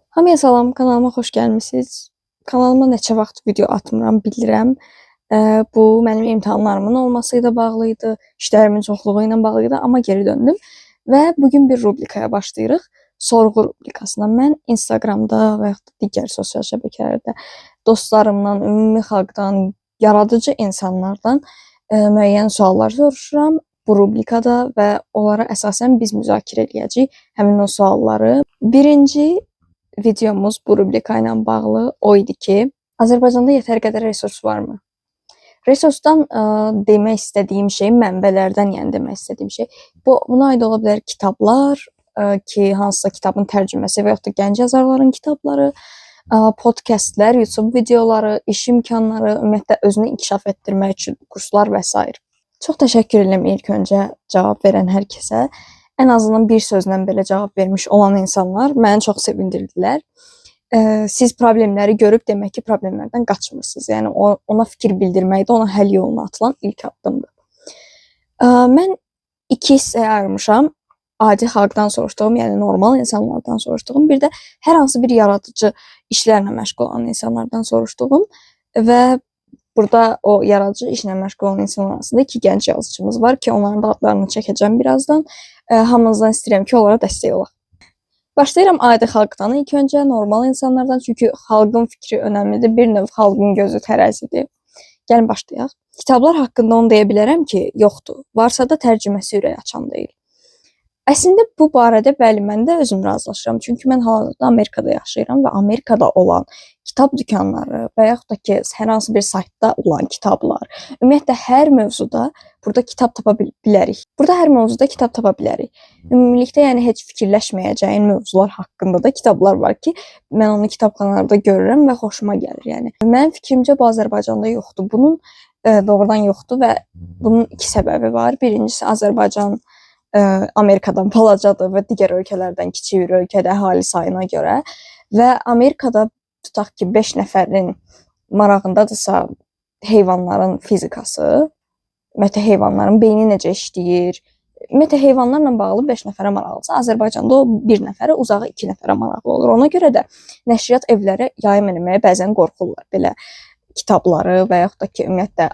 Hamıya salam, kanalıma xoş gəlmisiniz. Kanalıma neçə vaxt video atmıram, bilirəm. Bu mənim imtahanlarımın olması ilə bağlı idi, işlərimin çoxluğu ilə bağlı idi, amma geri döndüm və bu gün bir rubrikaya başlayırıq. Sorğu rubrikasına. Mən Instagramda və yaxud da digər sosial şəbəkələrdə dostlarımdan, ümumi xalqdan, yaradıcı insanlardan müəyyən suallar soruşuram bu rubrikada və onlara əsasən biz müzakirə eləyəcəyik həmin o sualları. Birinci videomuz bu rubrika ilə bağlı o idi ki, Azərbaycanda yetər qədər resurs varmı? Resursdan demək istədiyim şey mənbələrdən, yəni demək istədiyim şey buna aid ola bilər kitablar, ki, hansısa kitabın tərcüməsi və yaxud da gənc yazarların kitabları, podkastlar, YouTube videoları, iş imkanları, ümumiyyətlə özünü inkişaf etdirmək üçün kurslar və sair. Çox təşəkkür edirəm ilk öncə cavab verən hər kəsə. Ən azından bir sözlə belə cavab vermiş olan insanlar məni çox sevindirdilər. Siz problemləri görüb demək ki, problemlərdən qaçmırsınız. Yəni ona fikir bildirmək də ona həll yoluna atılan ilk addımdır. Mən iki hissəyə ayırmışam. Adi xalqdan soruşduğum, yəni normal insanlardan soruşduğum, bir də hər hansı bir yaradıcı işlərlə məşğul olan insanlardan soruşduğum və burada o yaradıcı işlə məşğul olan insanlar arasında iki gənc yazıçımız var ki, onların da adlarını çəkəcəm birazdan. Hamınızdan istəyirəm ki, onlara dəstək olaq. Başlayıram adi xalqdan ilk öncə, normal insanlardan, çünki xalqın fikri önəmlidir. Bir növ xalqın gözü tərəzidir. Gəlin başlayaq. Kitablar haqqında onu deyə bilərəm ki, yoxdur. Varsa da tərcüməsi ürək açan deyil. Əslində bu barədə bəli, mən də özüm razılaşıram. Çünki mən hal-hazırda Amerikada yaşayıram və Amerikada olan kitab dükanları və yaxud da ki, hər hansı bir saytda olan kitablar, ümumiyyətlə hər mövzuda burada kitab tapa bilərik. Burada hər mövzuda kitab tapa bilərik. Ümumilikdə yəni heç fikirləşməyəcəyin mövzular haqqında da kitablar var ki, mən onu kitabxanalarda görürəm və xoşuma gəlir. Yəni mənim fikrimcə bu Azərbaycanda yoxdur. Bunun doğrudan yoxdur və bunun iki səbəbi var. Birincisi Azərbaycan Amerikadan balacadır və digər ölkələrdən kiçik bir ölkədir əhali sayına görə və Amerikada tutaq ki, 5 nəfərin marağındadırsa heyvanların fizikası, ümumiyyətlə heyvanların beyni necə işləyir, ümumiyyətlə heyvanlarla bağlı 5 nəfərə maraqlıdırsa, Azərbaycanda o 1 nəfərə, uzağı 2 nəfərə maraqlı olur. Ona görə də nəşriyyat evləri yayım eləməyə bəzən qorxurlar belə kitabları və yaxud da ki, ümumiyyətlə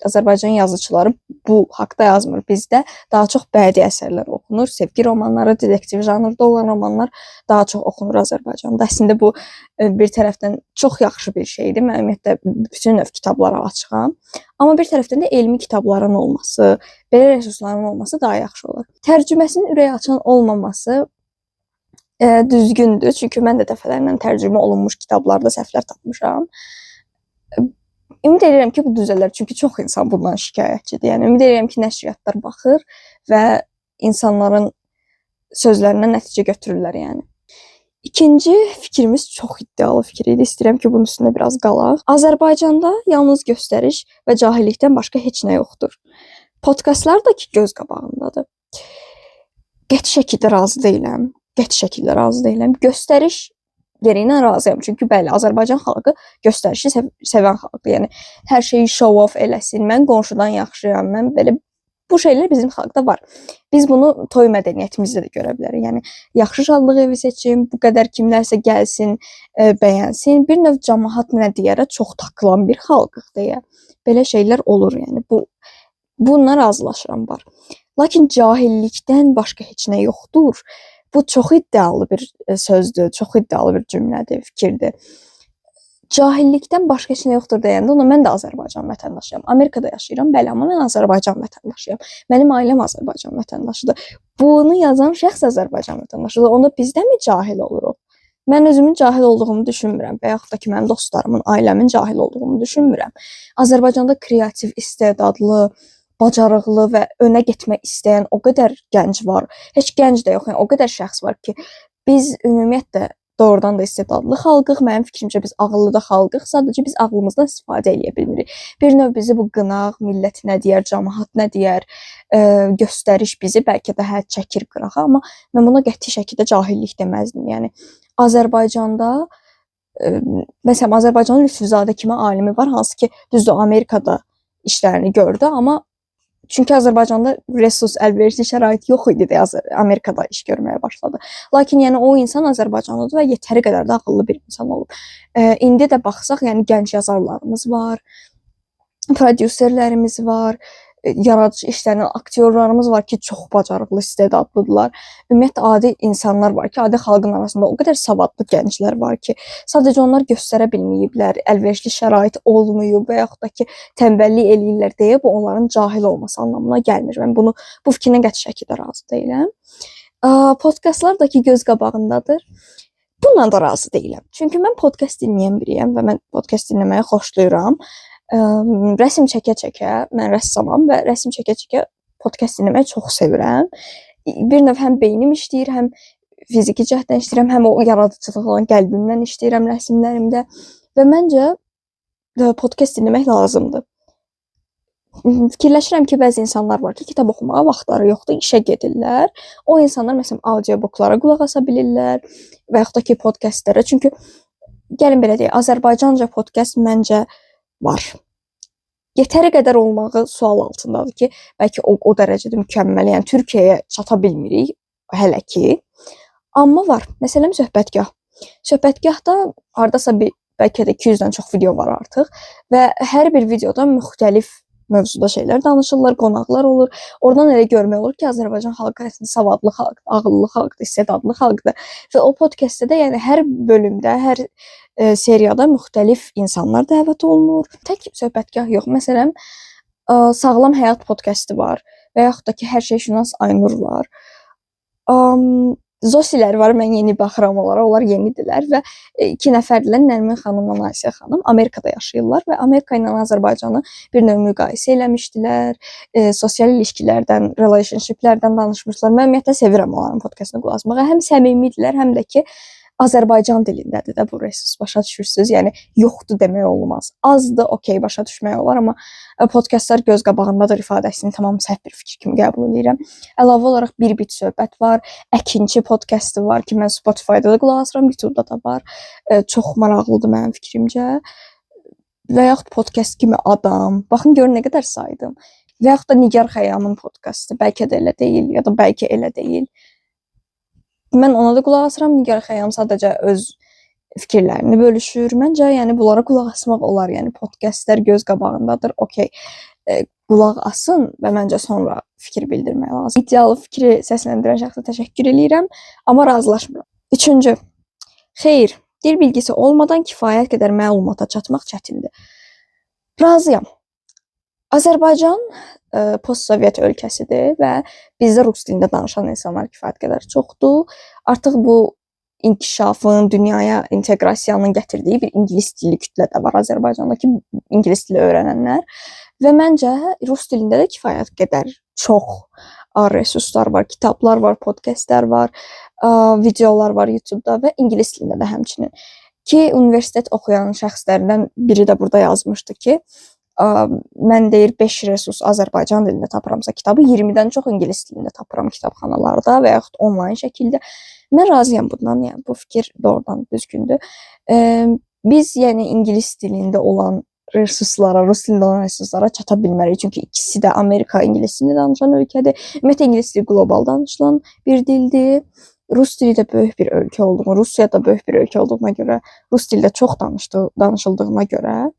Azərbaycan yazıçıları bu haqda yazmır. Bizdə daha çox bədii əsərlər oxunur, sevgi romanları, detektiv janrda olan romanlar daha çox oxunur Azərbaycanda. Əslində bu bir tərəfdən çox yaxşı bir şeydir. Mən ümumiyyətlə bütün növ kitablara açığam. Amma bir tərəfdən də elmi kitabların olması, belə resursların olması daha yaxşı olar. Tərcüməsinin ürək açan olmaması düzgündür. Çünki mən də dəfələrlə tərcümə olunmuş kitablarda səhvlər tapmışam. Ümid edirəm ki, bu düzələr, çünki çox insan bundan şikayətçidir. Yəni ümid edirəm ki, nəşriyyatlar baxır və insanların sözlərindən nəticə götürürlər yəni. İkinci fikrimiz çox iddialı fikir idi. İstəyirəm ki, bunun üstündə biraz qalaq. Azərbaycanda yalnız göstəriş və cahillikdən başqa heç nə yoxdur. Podkastlar da ki, göz qabağındadır. Qəti şəkildə razı deyiləm. Qəti şəkildə razı deyiləm. Göstəriş yeri ilə razıyam. Çünki bəli, Azərbaycan xalqı göstərişi sevən xalqdır. Yəni hər şeyi show off eləsin, mən qonşudan yaxşıyam, mən belə bu şeylər bizim xalqda var. Biz bunu toy mədəniyyətimizdə də görə bilərik. Yəni yaxşı şadlıq evi seçim, bu qədər kimlərsə gəlsin, bəyənsin. Bir növ camaat nə deyərə çox takılan bir xalqıq deyə. Belə şeylər olur, yəni bununla razılaşıram var. Lakin cahillikdən başqa heç nə yoxdur. Bu çox iddialı bir sözdür, çox iddialı bir cümlədir, fikirdir. Cahillikdən başqa heç nə yoxdur deyəndə ona mən də Azərbaycan vətəndaşıyam. Amerikada yaşayıram, bəli, amma mən Azərbaycan vətəndaşıyam. Mənim ailəm Azərbaycan vətəndaşıdır. Bunu yazan şəxs Azərbaycan vətəndaşıdır. Onda biz də mi cahil oluruq? Mən özümün cahil olduğumu düşünmürəm və yaxud da ki, mənim dostlarımın, ailəmin cahil olduğunu düşünmürəm. Azərbaycanda kreativ, istedadlı, bacarıqlı və önə getmək istəyən o qədər gənc var. Heç gənc də yox, yəni o qədər şəxs var ki, biz ümumiyyətlə doğrudan da istedadlı xalqıq. Mənim fikrimcə biz ağıllı da xalqıq. Sadəcə biz ağlımızdan istifadə eləyə bilmirik. Bir növ bizi bu qınaq, millət nə deyər, camaat nə deyər, göstəriş bizi bəlkə də çəkir qırağa, amma mən buna qəti şəkildə cahillik deməzdim. Yəni Azərbaycanda məsələn Azərbaycanın Lütfüzadə kimi alimi var, hansı ki, düzdür Amerikada işlərini gördü, amma Çünki Azərbaycanda resurs, əlverişli şərait yox idi deyə Amerikada iş görməyə başladı. Lakin yəni o insan Azərbaycanlıdır və yetəri qədər də ağıllı bir insan olub. İndi də baxsaq, yəni gənc yazarlarımız var, prodüserlərimiz var, yaradıcı işlərlə aktyorlarımız var ki, çox bacarıqlı, istedadlıdırlar. Ümumiyyətlə adi insanlar var ki, adi xalqın arasında o qədər savadlı gənclər var ki, sadəcə onlar göstərə bilməyiblər, əlverişli şərait olmayıb və yaxud da ki, tənbəllik eləyirlər deyə bu onların cahil olması anlamına gəlmir. Mən bu fikirlə qəti şəkildə razı deyiləm. Podkastlar da ki göz qabağındadır. Bununla da razı deyiləm. Çünki mən podkast dinləyən biriyəm və mən podkast dinləməyi xoşlayıram. Rəsm çəkə-çəkə, mən rəssamam və rəsm çəkə-çəkə podkast dinləməyi çox sevirəm. Bir növ həm beynim işləyir, həm fiziki cəhətdən işləyirəm, həm o yaradıcılıq olan qəlbimlə işləyirəm rəsmlərimdə və məncə podkast dinləmək lazımdır. Fikirləşirəm ki, bəzi insanlar var ki, kitab oxumağa vaxtları yoxdur, işə gedirlər. O insanlar məsələn audiobooklara qulaq asa bilirlər və yaxud da ki, podkastlara. Çünki gəlin belə deyək, Azərbaycanca podkast məncə var. Yetəri qədər olmağı sual altındadır ki, bəlkə o dərəcədə mükəmməl, yəni Türkiyəyə çata bilmirik hələ ki. Amma var. Məsələn, Söhbətgah. Söhbətgahda hardasa bir bəlkə də 200-dən çox video var artıq və hər bir videoda müxtəlif mövzuda şeylər danışırlar, qonaqlar olur. Oradan elə görmək olur ki, Azərbaycan xalqı əslində savadlı xalqdır, ağıllı xalqdır, istedadlı xalqdır. Və o podkastda da yəni hər bölümdə, hər seriyada müxtəlif insanlar dəvət olunur. Tək söhbətgah yox. Məsələn, Sağlam Həyat podkastı var və yaxud da ki, Hər Şey Şünas Aynur var. Zosilər var, mən yeni baxıram onlara, onlar yenidirlər və iki nəfərdirlər, Nərmin xanımla Nasiyə xanım Amerikada yaşayırlar və Amerika ilə Azərbaycanı bir növ müqayisə eləmişdilər, sosial ilişkilərdən, relationshiplərdən danışmışlar. Mən ümumiyyətlə sevirəm onların podkastına qulaq asmağı. Həm səmimidirlər, həm də ki, Azərbaycan dilindədir də bu resurs, başa düşürsüz? Yəni yoxdur demək olmaz. Azdır, okey, başa düşmək olar, amma podkastlar göz qabağındadır ifadəsini tamam səhv bir fikir kimi qəbul edirəm. Əlavə olaraq Bir Bit Söhbət var, Əkinçi podkastı var ki, mən Spotify-da da qulaq asıram, YouTube-da da var. Çox maraqlıdır mənim fikrimcə. Və yaxud podkast kimi adam. Baxın görün nə qədər saydım. Və yaxud da Nigar Xəyyamın podkastı. Bəlkə də elə deyil, ya da bəlkə elə deyil. Mən ona da qulaq asıram. Nigar Xəyyam sadəcə öz fikirlərini bölüşür. Məncə, yəni bunlara qulaq asmaq olar. Yəni podkastlar göz qabağındadır. Okey. Qulaq asın və məncə sonra fikir bildirmək lazım. İdeal fikri səsləndirən şəxsə təşəkkür eləyirəm, amma razılaşmıram. Üçüncü, xeyr, dil bilgisi olmadan kifayət qədər məlumata çatmaq çətindir. Razıyam. Azərbaycan postsovet ölkəsidir və bizdə rus dilində danışan insanlar kifayət qədər çoxdur. Artıq bu inkişafın, dünyaya inteqrasiyanın gətirdiyi bir ingilis dilli kütlə də var Azərbaycandakı ingilis dili öyrənənlər və məncə rus dilində də kifayət qədər çox resurslar var, kitablar var, podkastlar var, videolar var YouTube-da və ingilis dilində də həmçinin. Ki universitet oxuyan şəxslərdən biri də burada yazmışdı ki, mən deyir 5 resurs Azərbaycan dilində tapıramsa kitabı 20-dən çox ingilis dilində tapıram kitabxanalarda və yaxud onlayn şəkildə. Mən razıyam bundan, yəni bu fikir doğrudan düzgündür. Biz yəni ingilis dilində olan resurslara, rus dilində olan resurslara çata bilmərik. Çünki ikisi də Amerika ingilis dilində danışan ölkədir. Ümumiyyətlə ingilis dili qlobal danışılan bir dildir. Rus dili də böyük bir ölkə olduğuna, Rusiya da böyük bir ölkə olduğuna görə, rus dildə çox danışıldığına görə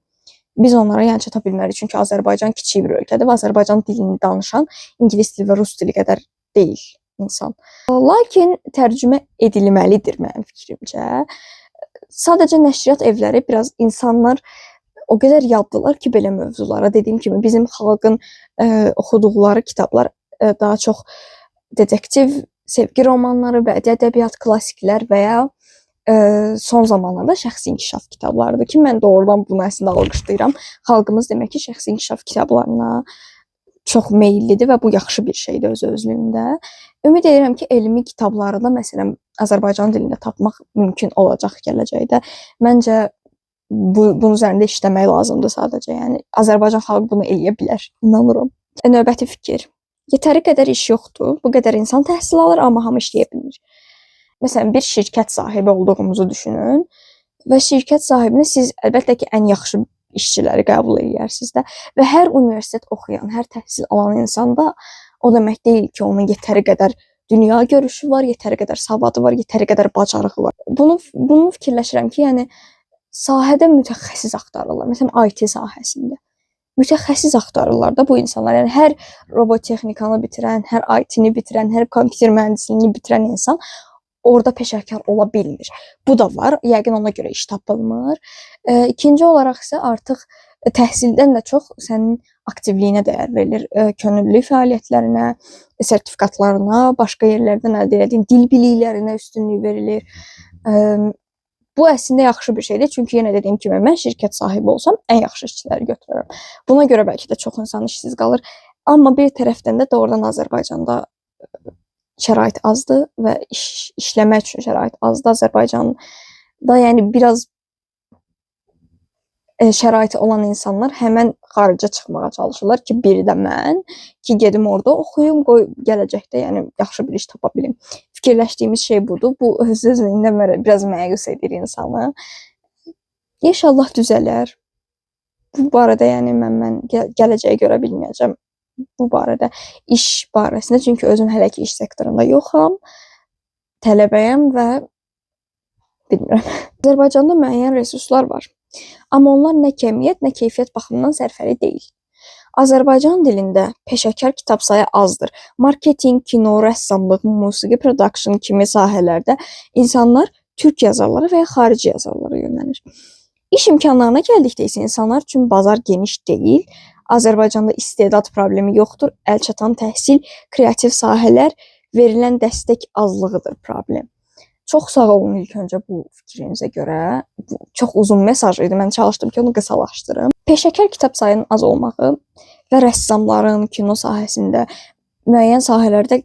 biz onlara yəni çata bilmərik. Çünki Azərbaycan kiçik bir ölkədir və Azərbaycan dilini danışan ingilis dili və rus dili qədər deyil insan. Lakin tərcümə edilməlidir mənim fikrimcə. Sadəcə nəşriyyat evləri biraz insanlar o qədər yaddılar ki, belə mövzulara. Dediyim kimi bizim xalqın oxuduqları kitablar daha çox detektiv, sevgi romanları, bədii ədəbiyyat, klassiklər və ya son zamanlarda şəxsi inkişaf kitablarıdır ki, mən doğrudan bunu əslində alqışlayıram. Xalqımız demək ki, şəxsi inkişaf kitablarına çox meyillidir və bu yaxşı bir şeydir öz-özlüyündə. Ümid edirəm ki, elmi kitabları da məsələn Azərbaycan dilində tapmaq mümkün olacaq gələcəkdə. Məncə bunun üzərində işləmək lazımdır sadəcə. Yəni Azərbaycan xalqı bunu eləyə bilər, inanıram. Növbəti fikir. Yetəri qədər iş yoxdur. Bu qədər insan təhsil alır, amma hamı işləyə bilmir. Məsələn, bir şirkət sahibi olduğumuzu düşünün və şirkət sahibini siz əlbəttə ki, ən yaxşı işçiləri qəbul eləyərsiniz də və hər universitet oxuyan, hər təhsil alan insan da o demək deyil ki, onun yetəri qədər dünya görüşü var, yetəri qədər savadı var, yetəri qədər bacarığı var. Bunu fikirləşirəm ki, yəni sahədə mütəxəssis axtarırlar. Məsələn, IT sahəsində mütəxəssis axtarırlar da bu insanlar. Yəni hər robot texnikanı bitirən, hər IT-ni bitirən, hər kompüter mühəndisliyini bitirən insan orada peşəkar ola bilmir. Bu da var. Yəqin ona görə iş tapılmır. İkinci olaraq isə artıq təhsildən də çox sənin aktivliyinə dəyər verilir. Könüllü fəaliyyətlərinə, sertifikatlarına, başqa yerlərdən əldə etdiyin dil biliklərinə üstünlük verilir. Bu əslində yaxşı bir şeydir. Çünki yenə dediyim kimi mən şirkət sahibi olsam ən yaxşı işçiləri götürərəm. Buna görə bəlkə də çox insan işsiz qalır. Amma bir tərəfdən də doğrudan Azərbaycanda şərait azdır və işləmək üçün şərait azdır. Azərbaycanda yəni biraz şəraiti olan insanlar həmən xaricə çıxmağa çalışırlar ki, biri də mən ki, gedim orada oxuyum, qoy gələcəkdə yəni yaxşı bir iş tapa bilim. Fikirləşdiyimiz şey budur. Bu öz özlüyündə biraz məyus edir insanı. İnşallah düzələr. Bu barədə yəni mən gələcəyi görə bilməyəcəm. Bu barədə iş barəsində, çünki özüm hələ ki iş sektorunda yoxam. Tələbəyəm və bilmirəm. Azərbaycanda müəyyən resurslar var. Amma onlar nə kəmiyyət, nə keyfiyyət baxımından sərfəli deyil. Azərbaycan dilində peşəkar kitab sayı azdır. Marketinq, kino, rəssamlıq, musiqi, production kimi sahələrdə insanlar türk yazarlara və ya xarici yazarlara yönəlir. İş imkanlarına gəldikdə isə insanlar üçün bazar geniş deyil. Azərbaycanda istedad problemi yoxdur. Əlçatan təhsil, kreativ sahələr, verilən dəstək azlığıdır problem. Çox sağ olun ilk öncə bu fikrinizə görə. Bu çox uzun mesaj idi. Mən çalışdım ki, onu qısalaşdırım. Peşəkar kitab sayının az olmağı və rəssamların kino sahəsində müəyyən sahələrdə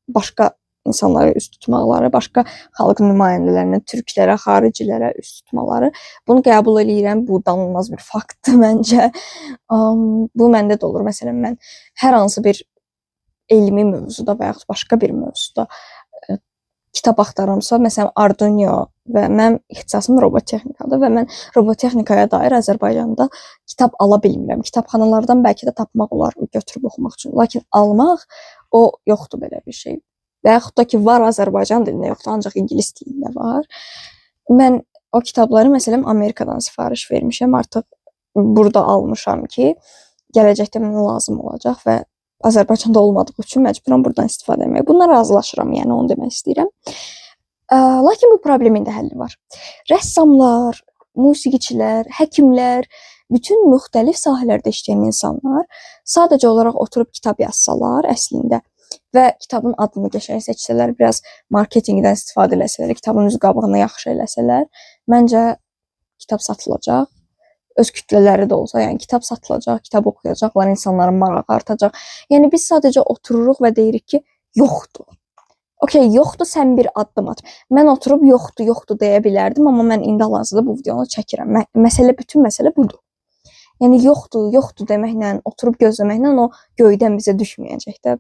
başqa insanlara üst tutmaqları, başqa xalq nümayəndələrinə, türklərə, xaricilərə üst tutmaları, bunu qəbul eləyirəm. Bu danılmaz bir faktdır məncə. Bu məndə də olur. Məsələn, mən hər hansı bir elmi mövzuda və yaxud başqa bir mövzuda kitab axtarıramsa, məsələn, Arduino və mənim ixtisasım robot texnikadır və mən robot texnikaya dair Azərbaycanda kitab ala bilmirəm. Kitabxanalardan bəlkə də tapmaq olar götürüb oxumaq üçün. Lakin almaq o yoxdur belə bir şey. Və yaxud da ki, var Azərbaycan dilində yoxdur, ancaq ingilis dilində var. Mən o kitabları məsələn Amerikadan sifariş vermişəm, artıq burada almışam ki, gələcəkdə mənə lazım olacaq və Azərbaycanda olmadığı üçün məcburam buradan istifadə etməyə. Bundan razılaşıram, yəni onu demək istəyirəm. Lakin bu problemin də həlli var. Rəssamlar, musiqiçilər, həkimlər, bütün müxtəlif sahələrdə işləyən insanlar sadəcə olaraq oturub kitab yazsalar əslində və kitabın adını qəşəng seçsələr, biraz marketinqdən istifadə eləsələr, kitabın üz qabağını yaxşı eləsələr, məncə kitab satılacaq. Öz kütlələri də olsa, yəni kitab satılacaq, kitab oxuyacaqlar, insanların marağı artacaq. Yəni biz sadəcə otururuq və deyirik ki, yoxdur. Okey, yoxdur, sən bir addım at. Mən oturub yoxdur, yoxdur deyə bilərdim, amma mən indi hal-hazırda bu videonu çəkirəm. Bütün məsələ budur. Yəni yoxdur, yoxdur deməklə, oturub gözləməklə o göydən bizə düşməyəcək də.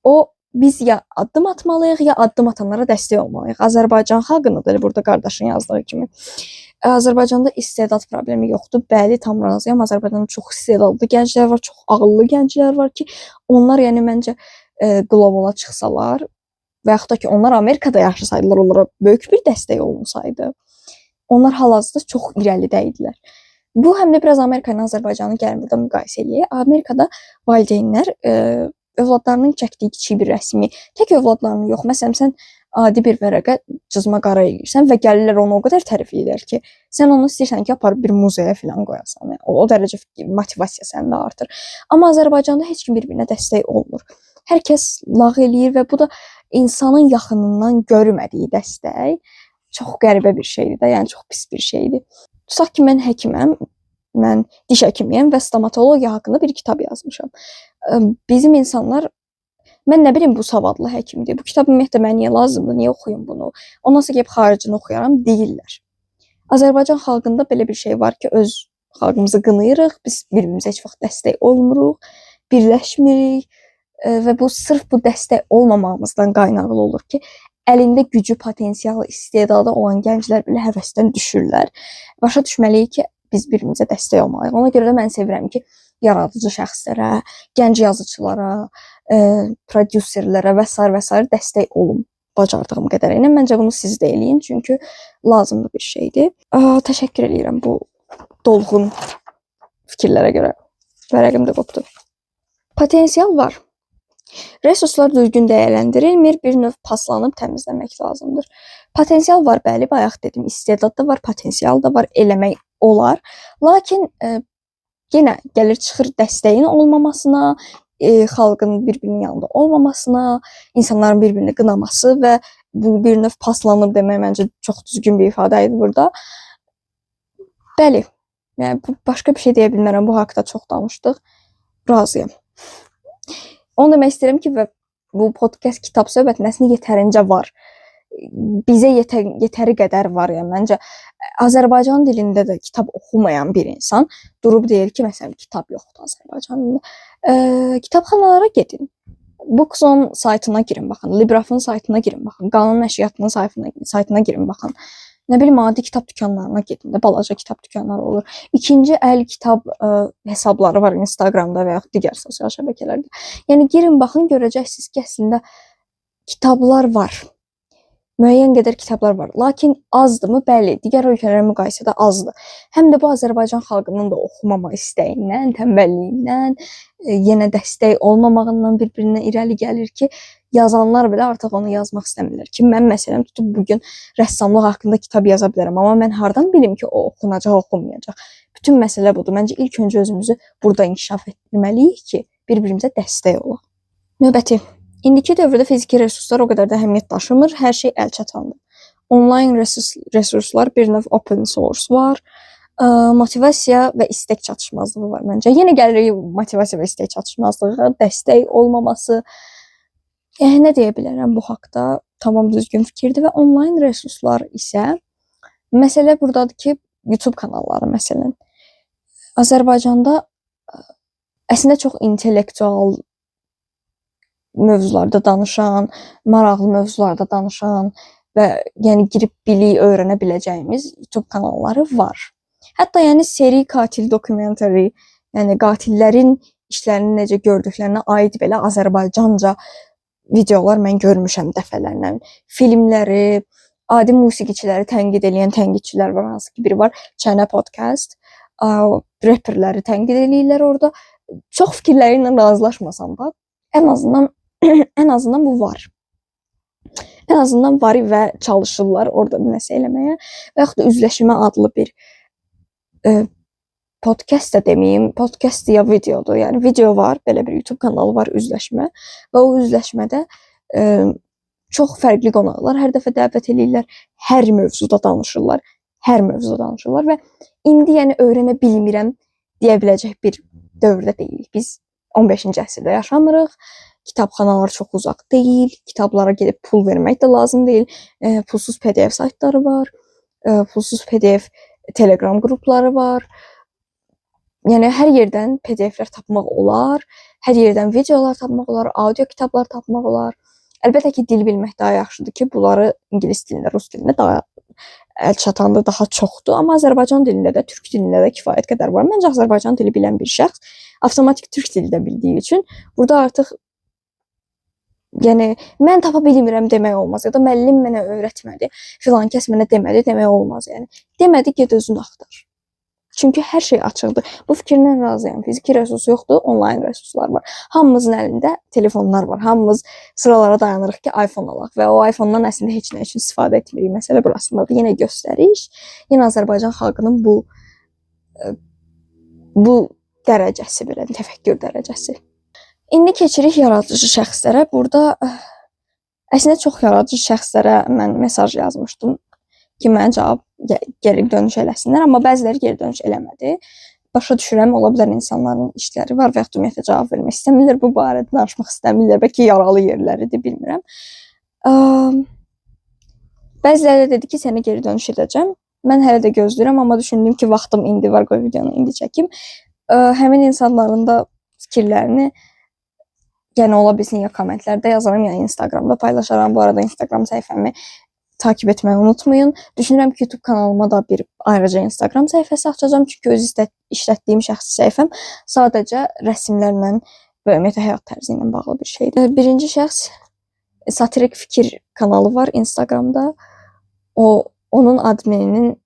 O biz ya addım atmalıyıq, ya addım atanlara dəstək olmalıyıq. Azərbaycan xalqını da elə burada qardaşın yazdığı kimi. Azərbaycanda istedad problemi yoxdur. Bəli, tam razıyam. Azərbaycanda çox istedadlı gənclər var, çox ağıllı gənclər var ki, onlar yəni məncə qlobala çıxsalar və yaxud da ki, onlar Amerikada yaşasaydılar, onlara böyük bir dəstək olmasaydı, onlar hal-hazırda çox irəlidə idilər. Bu həm də biraz Amerika ilə Azərbaycanı gəlin burada müqayisə eləyək. Amerikada valideynlər övladlarının çəkdiyi kiçik bir rəsmi, tək övladlarının yox, məsələn, sən adi bir vərəqə cızma qara eləyirsən və gəlirlər onu o qədər tərif edirlər ki, sən onu istəyirsən ki, aparıb bir muzeyə filan qoyasan. Yəni, o dərəcə motivasiya səndə artır. Amma Azərbaycanda heç kim bir-birinə dəstək olmur. Hər kəs lağ eləyir və bu da insanın yaxınından görmədiyi dəstək çox qəribə bir şeydir də, yəni çox pis bir şeydir. Tutaq ki, mən həkiməm, mən diş həkimiyəm və stomatologiya haqqında bir kitab yazmışam. Bizim insanlar, mən nə bilim bu savadlı həkimdir, bu kitab ümumiyyətlə mənə niyə lazımdır, niyə oxuyum bunu, ondan sonra gəlib xaricini oxuyaram deyirlər. Azərbaycan xalqında belə bir şey var ki, öz xalqımızı qınayırıq, biz bir-birimizə heç vaxt dəstək olmuruq, birləşmirik və bu sırf bu dəstək olmamağımızdan qaynaqlı olur ki, əlində gücü, potensialı, istedadı olan gənclər belə həvəsdən düşürlər. Başa düşməliyik ki, biz bir-birimizə dəstək olmalıyıq. Ona görə də mən sevirəm ki, yaradıcı şəxslərə, gənc yazıçılara, prodüserlərə və sair və sair dəstək olum bacardığım qədərilə. Məncə bunu siz də eləyin, çünki lazımlı bir şeydir. Təşəkkür eləyirəm bu dolğun fikirlərə görə. Vərəqim də qopdu. Potensial var. Resurslar düzgün dəyərləndirilmir, bir növ paslanıb təmizləmək lazımdır. Potensial var, bəli, bayaq dedim, istedad da var, potensial da var, eləmək olar. Lakin yenə gəlir çıxır dəstəyin olmamasına, xalqın bir-birinin yanında olmamasına, insanların bir-birini qınaması və bu bir növ paslanıb demək məncə çox düzgün bir ifadə idi burada. Bəli, yəni bu, başqa bir şey deyə bilmərəm. Bu haqda çox danışdıq. Razıyam. Onu demək istəyirəm ki, və bu podkast kitab söhbətinin əslində yetərincə var. Bizə yetəri qədər var. Yəni məncə Azərbaycan dilində də kitab oxumayan bir insan durub deyir ki, məsələn, kitab yoxdur Azərbaycan dilində. Kitabxanalara gedin. Bookzone saytına girin baxın, Librafın saytına girin baxın, Qanun Nəşriyyatının saytına girin baxın. Nə bilim, adi kitab dükanlarına gedin də, balaca kitab dükanları olur. İkinci əl kitab hesabları var Instagramda və yaxud digər sosial şəbəkələrdə. Yəni girin baxın, görəcəksiniz ki, əslində kitablar var. Müəyyən qədər kitablar var. Lakin azdırmı? Bəli, digər ölkələrlə müqayisədə azdır. Həm də bu Azərbaycan xalqının da oxumama istəyindən, tənbəlliyindən, yenə dəstək olmamağından bir-birinə irəli gəlir ki, yazanlar belə artıq onu yazmaq istəmirlər ki, mən məsələn tutub bu gün rəssamlıq haqqında kitab yaza bilərəm, amma mən hardan bilim ki, o oxunacaq, oxunmayacaq? Bütün məsələ budur. Məncə ilk öncə özümüzü burada inkişaf etdirməliyik ki, bir-birimizə dəstək olaq. Növbəti. İndiki dövrdə fiziki resurslar o qədər də əhəmiyyət daşımır, hər şey əl çatandır. Onlayn resurslar bir növ open source var. Motivasiya və istək çatışmazlığı var məncə. Yenə gəlirik motivasiya və istək çatışmazlığı, dəstək olmaması. Yəni nə deyə bilərəm bu haqda? Tamam düzgün fikirdir və onlayn resurslar isə məsələ burdadır ki, YouTube kanalları məsələn. Azərbaycanda əslində çox intellektual mövzularda danışan, maraqlı mövzularda danışan və yəni girib bilik öyrənə biləcəyimiz YouTube kanalları var. Hətta yəni seri katil dokumentary, yəni qatillərin işlərini necə gördüklərinə aid belə Azərbaycanca videolar mən görmüşəm dəfələrlə. Filmləri, adi musiqiçiləri tənqid eləyən tənqidçilər var, hansı ki biri var Çənə podcast. Reperləri tənqid eləyirlər orada. Çox fikirləri ilə razılaşmasam da ən azından bu var. Ən azından var və çalışırlar orada nəsə eləməyə. Və yaxud da Üzləşmə adlı bir podcast da deməyim, podcast ya videodur. Yəni video var, belə bir YouTube kanalı var Üzləşmə və o üzləşmədə çox fərqli qonaqlar hər dəfə dəvət eləyirlər, hər mövzuda danışırlar, hər mövzuda danışırlar və indi yəni öyrənə bilmirəm deyə biləcək bir dövrdə deyilik. Biz 15-ci əsrdə yaşamırıq. Kitabxanalar çox uzaq deyil. Kitablara gedib pul vermək də lazım deyil. Pulsuz PDF saytları var. Pulsuz PDF Telegram qrupları var. Yəni hər yerdən PDF-lər tapmaq olar, hər yerdən videolar tapmaq olar, audio kitablar tapmaq olar. Əlbəttə ki, dil bilmək daha yaxşıdır ki, bunları ingilis dilində, rus dilində daha əl çatandır, daha çoxdur. Amma Azərbaycan dilində də, türk dilində də kifayət qədər var. Məncə Azərbaycan dili bilən bir şəxs avtomatik türk dili də bildiyi üçün burada artıq yəni mən tapa bilmirəm demək olmaz ya da müəllim mənə öyrətmədi, filan kəs mənə demədi demək olmaz yəni. Demədi, get özün axtar. Çünki hər şey açıqdır. Bu fikirlə razıyam. Fiziki resurs yoxdur, onlayn resurslar var. Hamımızın əlində telefonlar var. Hamımız sıralara dayanırıq ki, iPhone alaq və o iPhone-dan əslində heç nə üçün istifadə etmirik. Məsələ burasındadır. Yenə göstəriş, yenə Azərbaycan xalqının bu dərəcəsi belə, təfəkkür dərəcəsi. İndi keçirik yaradıcı şəxslərə. Burada əslində çox yaradıcı şəxslərə mən mesaj yazmışdım ki, mənə cavab geri dönüş eləsinlər, amma bəziləri geri dönüş eləmədi. Başa düşürəm, ola bilər insanların işləri var və yaxud ümumiyyətlə cavab vermək istəmirlər, bu barədə danışmaq istəmirlər, bəlkə yaralı yerləridir, bilmirəm. Bəziləri də dedi ki, sənə geri dönüş edəcəm. Mən hələ də gözləyirəm, amma düşündüm ki, vaxtım indi var, qoy videonu indi çəkim. Həmin insanların da fikirlərini yəni ola bilsin ya kommentlərdə yazaram, ya Instagramda paylaşaram. Bu arada Instagram səhifəmi Takip etməyi unutmayın. Düşünürəm ki, YouTube kanalıma da bir ayrıca Instagram səhifəsi açacağam. Çünki öz işlətdiyim şəxsi səhifəm sadəcə rəsmlərlə və ümumiyyətlə həyat tərzi ilə bağlı bir şeydir. Birinci şəxs Satirik Fikir kanalı var Instagramda. Onun admininin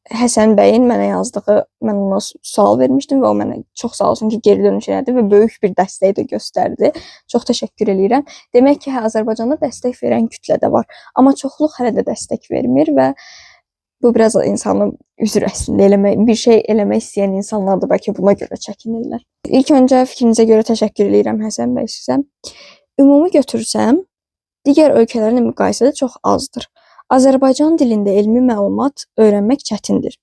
Həsən bəyin mənə yazdığı, mən ona sual vermişdim və o mənə çox sağ olsun ki, geri dönüş elədi və böyük bir dəstək də göstərdi. Çox təşəkkür eləyirəm. Demək ki, hə, Azərbaycanda dəstək verən kütlə də var, amma çoxluq hələ də dəstək vermir və bu biraz insanı üzür əslində eləmək, bir şey eləmək istəyən insanlar da bəlkə buna görə çəkinirlər. İlk öncə fikrinizə görə təşəkkür eləyirəm Həsən bəy sizə. Ümumi götürsəm, digər ölkələrlə müqayisədə çox azdır. Azərbaycan dilində elmi məlumat öyrənmək çətindir.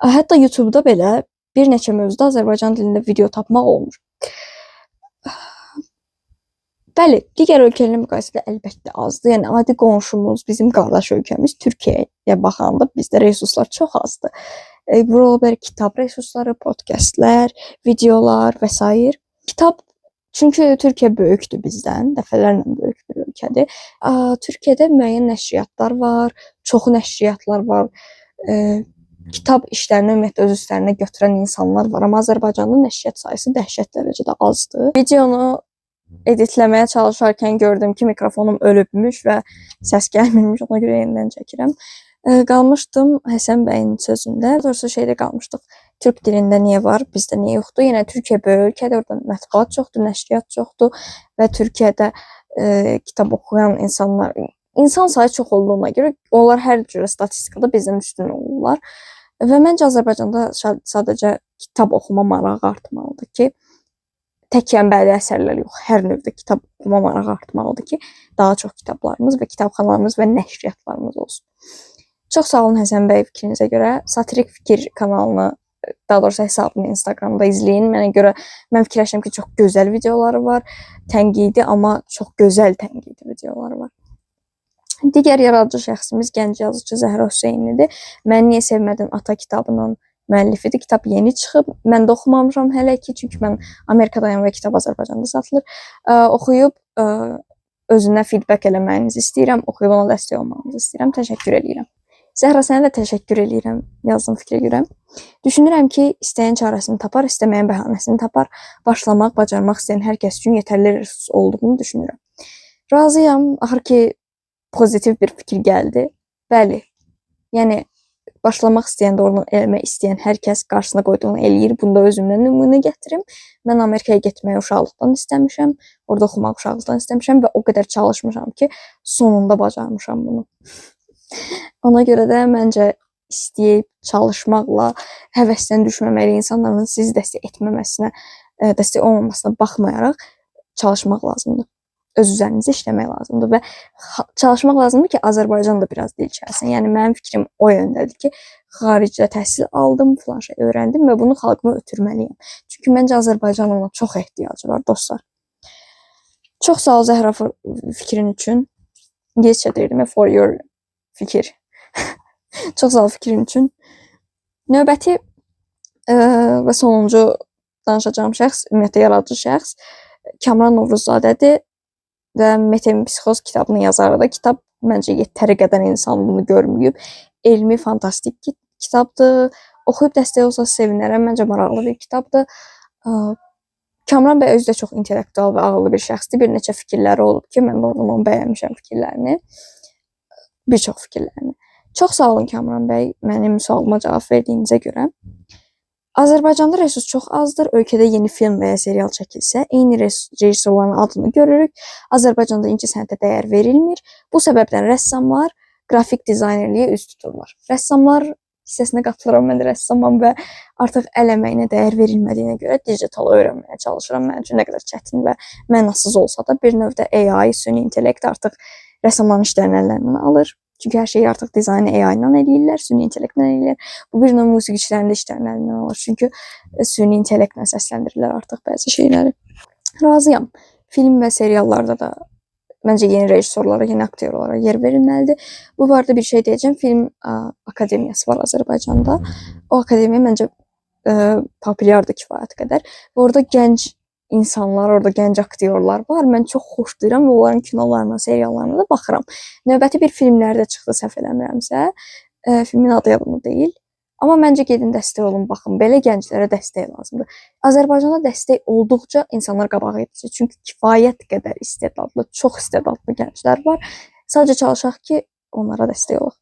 Hətta YouTube-da belə bir neçə mövzuda Azərbaycan dilində video tapmaq olmur. Bəli, digər ölkələrlə müqayisədə əlbəttə azdır. Yəni adi qonşumuz, bizim qardaş ölkəmiz Türkiyəyə baxanda bizdə resurslar çox azdır. Bura ola bilər kitab resursları, podkastlar, videolar və sair. Kitab, çünki Türkiyə böyükdür bizdən, dəfələrlə böyük bir ölkədir. Türkiyədə müəyyən nəşriyyatlar var, çoxu nəşriyyatlar var. Kitab işlərini ümumiyyətlə öz üstlərinə götürən insanlar var, amma Azərbaycanda nəşriyyat sayısı dəhşət dərəcədə azdır. Videonu editləməyə çalışarkən gördüm ki, mikrofonum ölübmüş və səs gəlmirmiş, ona görə yenidən çəkirəm. Qalmışdım Həsən bəyin sözündə. Doğrusu şeydə qalmışdıq. Türk dilində niyə var, bizdə niyə yoxdur? Yenə Türkiyə böyük ölkədir, orada mətbuat çoxdur, nəşriyyat çoxdur və Türkiyədə kitab oxuyan insanlar, insan sayı çox olduğuna görə onlar hər cürə statistikada bizdən üstün olurlar. Və məncə Azərbaycanda sadəcə kitab oxuma marağı artmalıdır ki, tək bədi əsərlər yox, hər növdə kitab oxuma marağı artmalıdır ki, daha çox kitablarımız və kitabxanalarımız və nəşriyyatlarımız olsun. Çox sağ olun Həsən bəy fikrinizə görə. Satirik Fikir kanalını, daha doğrusu hesabını Instagramda izləyin. Mənə görə, mən fikirləşirəm ki, çox gözəl videoları var. Tənqidi, amma çox gözəl tənqidi videoları var. Digər yaradıcı şəxsimiz gənc yazıcı Zəhra Hüseynlidir. Mən Niyə Sevmədin Ata kitabının müəllifidir. Kitab yeni çıxıb. Mən də oxumamışam hələ ki, çünki mən Amerikadayam və kitab Azərbaycanda satılır. Oxuyub özünə feedback eləməyinizi istəyirəm. Oxuyub ona dəstək olmağınızı istəyirəm. Təşəkkür eləyirəm. Zəhra, sənə də təşəkkür eləyirəm yazdığın fikrə görə. Düşünürəm ki, istəyən çarəsini tapar, istəməyən bəhanəsini tapar. Başlamaq, bacarmaq istəyən hər kəs üçün yetərli resurs olduğunu düşünürəm. Razıyam. Axır ki, pozitiv bir fikir gəldi. Bəli. Yəni başlamaq istəyən, doğrudan eləmək istəyən hər kəs qarşısına qoyduğunu eləyir. Bunu da özümdən nümunə gətirim. Mən Amerikaya getməyi uşaqlıqdan istəmişəm. Orada oxumaq uşaqlıqdan istəmişəm və o qədər çalışmışam ki, sonunda bacarmışam bunu. Ona görə də məncə istəyib çalışmaqla, həvəsdən düşməməli, insanların sizi dəstək etməməsinə, dəstək olmamasına baxmayaraq çalışmaq lazımdır. Öz üzərinizə işləmək lazımdır və çalışmaq lazımdır ki, Azərbaycan da biraz dirçəlsin. Yəni mənim fikrim o yöndədir ki, xaricdə təhsil aldım, filan şey öyrəndim və bunu xalqıma ötürməliyəm. Çünki məncə Azərbaycanın ona çox ehtiyacı var, dostlar. Çox sağ ol Zəhra fikrin üçün. İngiliscə deyirdim, for your fikir. Çox sağ ol fikrin üçün. Növbəti və sonuncu danışacağım şəxs, ümumiyyətlə yaradıcı şəxs Kamran Novruzzadədir və Metempsixoz kitabının yazarıdır. Kitab məncə yetəri qədər insan bunu görməyib. Elmi, fantastik kitabdır. Oxuyub dəstək olsa sevinərəm. Məncə maraqlı bir kitabdır. Kamran bəy özü də çox intellektual və ağıllı bir şəxsdir. Bir neçə fikirləri olub ki, mən doğrudan onu bəyənmişəm fikirlərini. Bir çox fikirlərini. Çox sağ olun Kamran bəy, mənim sualıma cavab verdiyinizə görə. Azərbaycanda resurs çox azdır. Ölkədə yeni film və ya serial çəkilsə, eyni rejissorların adını görürük. Azərbaycanda incəsənətə dəyər verilmir. Bu səbəbdən rəssamlar qrafik dizaynerliyə üz tuturlar. Rəssamlar hissəsinə qatılıram, mən də rəssamam və artıq əl əməyinə dəyər verilmədiyinə görə digital öyrənməyə çalışıram. Mənim üçün nə qədər çətin və mənasız olsa da bir növdə AI, süni intellekt artıq rəssamların işlərini əllərindən alır. Çünki hər şeyi artıq dizaynı AI ilə eləyirlər, süni intellektlə eləyirlər. Bu bir növ musiqiçilərin də işlərini əlindən alır. Çünki süni intellektlə səsləndirirlər artıq bəzi şeyləri. Razıyam. Film və seriallarda da məncə yeni rejissorlara, yeni aktyorlara yer verilməlidir. Bu barədə bir şey deyəcəm. Film akademiyası var Azərbaycanda. O akademiya məncə populyardır kifayət qədər. Və orada gənc insanlar, orada gənc aktyorlar var. Mən çox xoşlayıram və onların kinolarına, seriallarına da baxıram. Növbəti bir filmləri də çıxdı səhv eləmirəmsə. Filmin adı yadımda deyil. Amma məncə gedin dəstək olun, baxın. Belə gənclərə dəstək lazımdır. Azərbaycanda dəstək olduqca insanlar qabağa gedəcək. Çünki kifayət qədər istedadlı, çox istedadlı gənclər var. Sadəcə çalışaq ki, onlara dəstək olaq.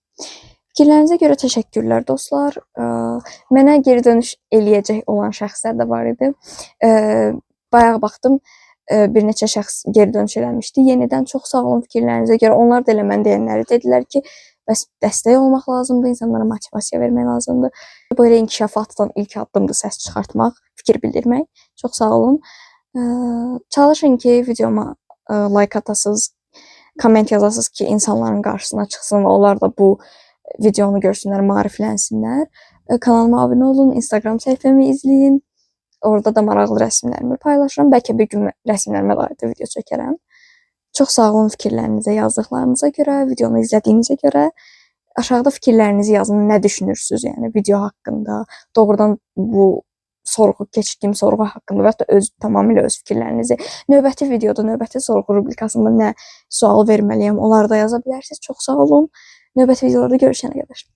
Fikirlərinizə görə təşəkkürlər dostlar. Mənə geri dönüş eləyəcək olan şəxslər də var idi. Bayaq baxdım, bir neçə şəxs geri dönüş eləmişdi. Yenidən çox sağ olun fikirlərinizə görə. Onlar da elə mən deyənləri dedilər ki, bəs dəstək olmaq lazımdır, insanlara motivasiya vermək lazımdır. Bu elə inkişafa atılan ilk addımdır səs çıxartmaq, fikir bildirmək. Çox sağ olun. Çalışın ki, videoma like atasınız, komment yazasınız ki, insanların qarşısına çıxsın və onlar da bu videonu görsünlər, maariflənsinlər. Kanalıma abunə olun, Instagram səhifəmi izləyin. Orada da maraqlı rəsmlərimi paylaşıram. Bəlkə bir gün rəsmlərimə dair də video çəkərəm. Çox sağ olun fikirlərinizə, yazdıqlarınıza görə, videonu izlədiyinizə görə. Aşağıda fikirlərinizi yazın, nə düşünürsüz, yəni video haqqında, doğrudan bu sorğu, keçdiyim sorğu haqqında və ya da öz tamamilə öz fikirlərinizi. Növbəti videoda, növbəti sorğu rubrikasında nə sual verməliyəm, onları da yaza bilərsiniz. Çox sağ olun. Növbəti videolarda görüşənə qədər.